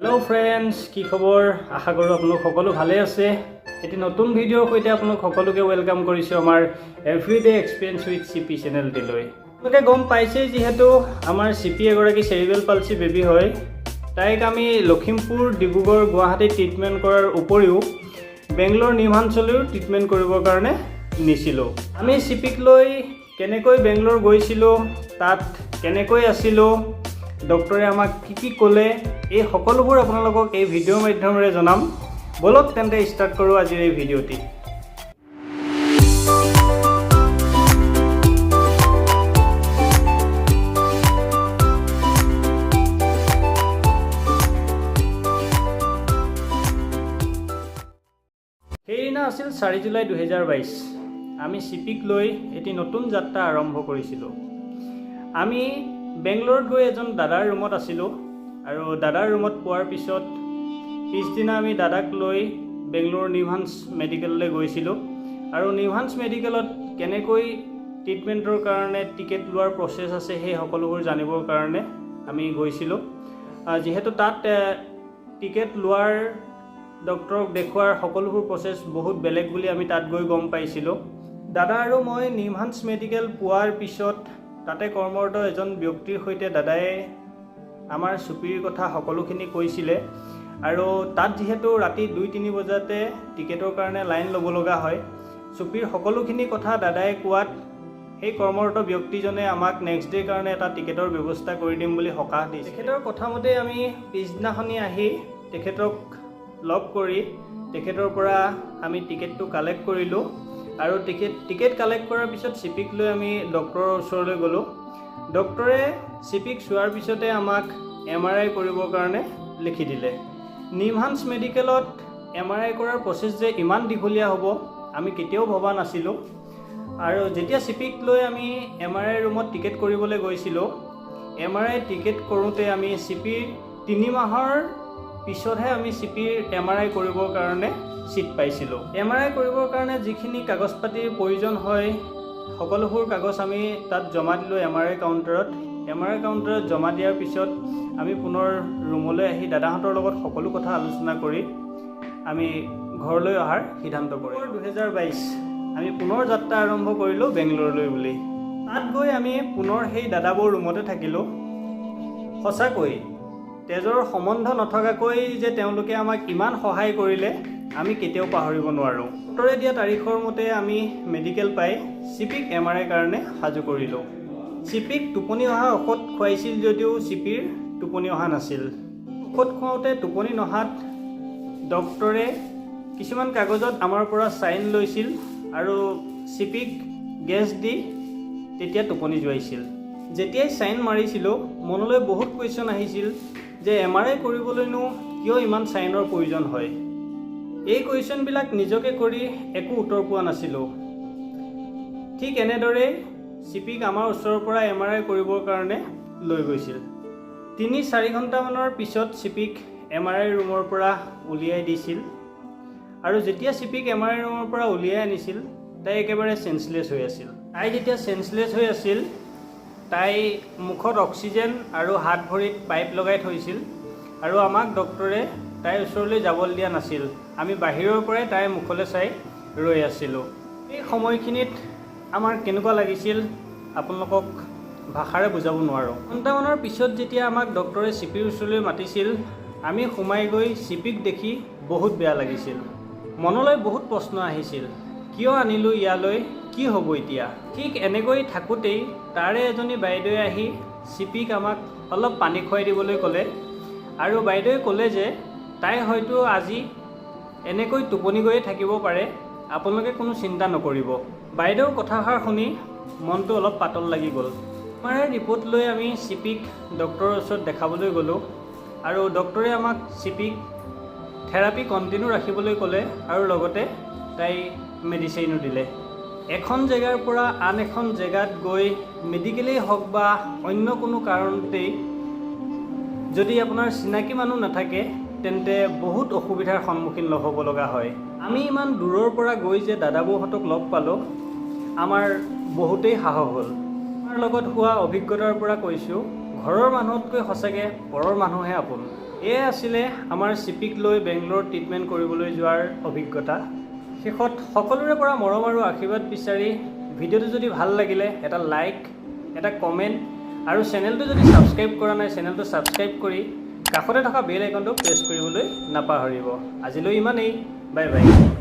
Hello' friends, কি খবৰ? আশা কৰোঁ আপোনালোক সকলো ভালে আছে। এটি নতুন ভিডিঅ'ৰ সৈতে আপোনালোক সকলোকে welcome কৰিছোঁ আমাৰ everyday experience with C P চেনেলটিলৈ। আপোনালোকে গম পাইছেই, যিহেতু আমাৰ চি পি এগৰাকী চেৰিবেল পালচি বেবী হয়। তাইক আমি লখিমপুৰ, ডিব্ৰুগড়, গুৱাহাটীত ট্ৰিটমেণ্ট কৰাৰ উপৰিও বেংগলোৰ নিমহান্সলৈও ট্ৰিটমেণ্ট কৰিবৰ কাৰণে নিছিলোঁ। আমি চিপিক লৈ কেনেকৈ বেংগলোৰ গৈছিলোঁ, তাত কেনেকৈ আছিলোঁ, ডক্টৰে আমাক কি কি ক'লে, এই সকলোবোৰ আপোনালোকক এই ভিডিঅ'ৰ মাধ্যমেৰে জনাম। ব'লক তেন্তে, ষ্টাৰ্ট কৰোঁ আজিৰ এই ভিডিঅ'টি। সেইদিনা আছিল 4 জুলাই 2022। আমি চিপিক লৈ এটি নতুন যাত্ৰা আৰম্ভ কৰিছিলোঁ। আমি বেংগলোৰত গৈ এজন দাদাৰ ৰুমত আছিলোঁ আৰু দাদাৰ ৰুমত পোৱাৰ পিছত পিছদিনা আমি দাদাক লৈ বেংগলোৰ নিমহান্স মেডিকেললৈ গৈছিলোঁ আৰু নিমহান্স মেডিকেলত কেনেকৈ ট্ৰিটমেণ্টৰ কাৰণে টিকেট লোৱাৰ প্ৰচেছ আছে, সেই সকলোবোৰ জানিবৰ কাৰণে আমি গৈছিলোঁ। যিহেতু তাত টিকেট লোৱাৰ, ডক্টৰক দেখুওৱাৰ সকলোবোৰ প্ৰচেছ বহুত বেলেগ বুলি আমি তাত গৈ গম পাইছিলোঁ। দাদা আৰু মই নিমহান্স মেডিকেল পোৱাৰ পিছত তাতে কৰ্মৰত এজন ব্যক্তিৰ সৈতে দাদাই আমাৰ চুপিৰ কথা সকলোখিনি কৈছিলে আৰু তাত যিহেতু ৰাতি 2-3 বজাতে টিকেটৰ কাৰণে লাইন ল'ব লগা হয়, চুপিৰ সকলোখিনি কথা দাদাই কোৱাত সেই কৰ্মৰত ব্যক্তিজনে আমাক নেক্সট ডে'ৰ কাৰণে এটা টিকেটৰ ব্যৱস্থা কৰি দিম বুলি সকাহ দিছে। তেখেতৰ কথামতে আমি পিছদিনাখনি আহি তেখেতক লগ কৰি তেখেতৰ পৰা আমি টিকেটটো কালেক্ট কৰিলোঁ আৰু টিকেট টিকেট কালেক্ট কৰাৰ পিছত চিপিক লৈ আমি ডক্টৰৰ ওচৰলৈ গ'লোঁ। ডক্টৰে চিপিক চোৱাৰ পিছতে আমাক এমআৰআই কৰিবৰ কাৰণে লিখি দিলে। নিমহান্স মেডিকেলত এমআৰআই কৰাৰ প্ৰচেছ যে ইমান দীঘলীয়া হ'ব, আমি কেতিয়াও ভবা নাছিলোঁ। আৰু যেতিয়া চিপিক লৈ আমি এমআৰআই ৰুমত টিকেট কৰিবলৈ গৈছিলোঁ, এমআৰআই টিকেট কৰোঁতে আমি চিপিৰ 3 মাহৰ পিছতহে আমি চিপিৰ এমআৰআই কৰিবৰ কাৰণে ছিট পাইছিলোঁ। এমআৰআই কৰিবৰ কাৰণে যিখিনি কাগজ পাতিৰ প্ৰয়োজন হয়, সকলোবোৰ কাগজ আমি তাত জমা দিলোঁ এমআৰআই কাউণ্টাৰত। এমআৰআই কাউণ্টাৰত জমা দিয়াৰ পিছত আমি পুনৰ ৰুমলৈ আহি দাদাহঁতৰ লগত সকলো কথা আলোচনা কৰি আমি ঘৰলৈ অহাৰ সিদ্ধান্ত কৰিলোঁ। 2022 আমি পুনৰ যাত্ৰা আৰম্ভ কৰিলোঁ বেংগলোৰলৈ বুলি। তাত গৈ আমি পুনৰ সেই দাদাবৌৰ ৰুমতে থাকিলোঁ। সঁচাকৈ তেজৰ সম্বন্ধ নথকাকৈ যে তেওঁলোকে আমাক ইমান সহায় কৰিলে, আমি কেতিয়াও পাহৰিব নোৱাৰোঁ। ডক্টৰে দিয়া তাৰিখৰ মতে আমি মেডিকেল পাই চিপিক এমআৰআইৰ কাৰণে সাজু কৰিলোঁ। চিপিক টোপনি অহা ঔষধ খুৱাইছিল যদিও চিপিৰ টোপনি অহা নাছিল। ঔষধ খুৱাওঁতে টোপনি নহাত ডক্টৰে কিছুমান কাগজত আমাৰ পৰা চাইন লৈছিল আৰু চিপিক গেছ দি তেতিয়া টোপনি যোৱাইছিল। যেতিয়াই চাইন মাৰিছিলোঁ, মনলৈ বহুত কুৱেশ্যন আহিছিল যে এমআৰআই কৰিবলৈনো কিয় ইমান চাইনৰ প্ৰয়োজন হয়? এই কুৱেশ্যনবিলাক নিজকে কৰি একো উত্তৰ পোৱা নাছিলোঁ। ঠিক এনেদৰেই চিপিক আমাৰ ওচৰৰ পৰা এমআৰআই কৰিবৰ কাৰণে লৈ গৈছিল। 3-4 ঘণ্টামানৰ পিছত চিপিক এমআৰআই ৰুমৰ পৰা উলিয়াই দিছিল আৰু যেতিয়া চিপিক এমআৰআই ৰুমৰ পৰা উলিয়াই আনিছিল, তাই একেবাৰে চেঞ্চলেছ হৈ আছিল। তাই যেতিয়া চেঞ্চলেছ হৈ আছিল, তাই মুখত অক্সিজেন আৰু হাত ভৰিত পাইপ লগাই থৈছিল আৰু আমাক ডক্টৰে তাইৰ ওচৰলৈ যাবলৈ দিয়া নাছিল। আমি বাহিৰৰ পৰাই তাইৰ মুখলৈ চাই ৰৈ আছিলোঁ। এই সময়খিনিত আমাৰ কেনেকুৱা লাগিছিল, আপোনালোকক ভাষাৰে বুজাব নোৱাৰোঁ। ঘণ্টামানৰ পিছত যেতিয়া আমাক ডক্টৰে চিপিৰ ওচৰলৈ মাতিছিল, আমি সোমাই গৈ চিপিক দেখি বহুত বেয়া লাগিছিল। মনলৈ বহুত প্ৰশ্ন আহিছিল, কিয় আনিলোঁ ইয়ালৈ, কি হ'ব এতিয়া? ঠিক এনেকৈ থাকোঁতেই তাৰে এজনী বাইদেৱে আহি চিপিক আমাক অলপ পানী খুৱাই দিবলৈ ক'লে আৰু বাইদেৱে ক'লে যে তাই হয়তো আজি এনেকৈ টোপনি গৈয়ে থাকিব পাৰে, আপোনালোকে কোনো চিন্তা নকৰিব। বাইদেউৰ কথাষাৰ শুনি মনটো অলপ পাতল লাগি গ'ল। আমাৰ ৰিপৰ্ট লৈ আমি চিপিক ডক্টৰৰ ওচৰত দেখাবলৈ গ'লোঁ আৰু ডক্টৰে আমাক চিপিক থেৰাপি কণ্টিনিউ ৰাখিবলৈ ক'লে আৰু লগতে তাই মেডিচিনো দিলে। এখন জেগাৰ পৰা আন এখন জেগাত গৈ মেডিকেলেই হওক বা অন্য কোনো কাৰণতেই যদি আপোনাৰ চিনাকি মানুহ নাথাকে, তেন্তে বহুত অসুবিধাৰ সন্মুখীন হ'ব লগা হয়। আমি ইমান দূৰৰ পৰা গৈ যে দাদা বৌহঁতক লগ পালোঁ, আমাৰ বহুতেই সাহস হ'ল। আমাৰ লগত হোৱা অভিজ্ঞতাৰ পৰা কৈছোঁ, ঘৰৰ মানুহতকৈ সঁচাকৈ পৰৰ মানুহহে আপোন। এয়াই আছিলে আমাৰ চিপিক লৈ বেংগলোৰত ট্ৰিটমেণ্ট কৰিবলৈ যোৱাৰ অভিজ্ঞতা। শেষত সকলোৰে পৰা মৰম আৰু আশীৰ্বাদ বিচাৰি ভিডিঅ'টো যদি ভাল লাগিলে এটা লাইক, এটা কমেণ্ট আৰু চেনেলটো যদি ছাবস্ক্ৰাইব কৰা নাই, চেনেলটো ছাবস্ক্ৰাইব কৰি কাষতে থকা বেল আইকনটো প্ৰেছ কৰিবলৈ নাপাহৰিব। আজিলৈ ইমানেই, বাই বাই।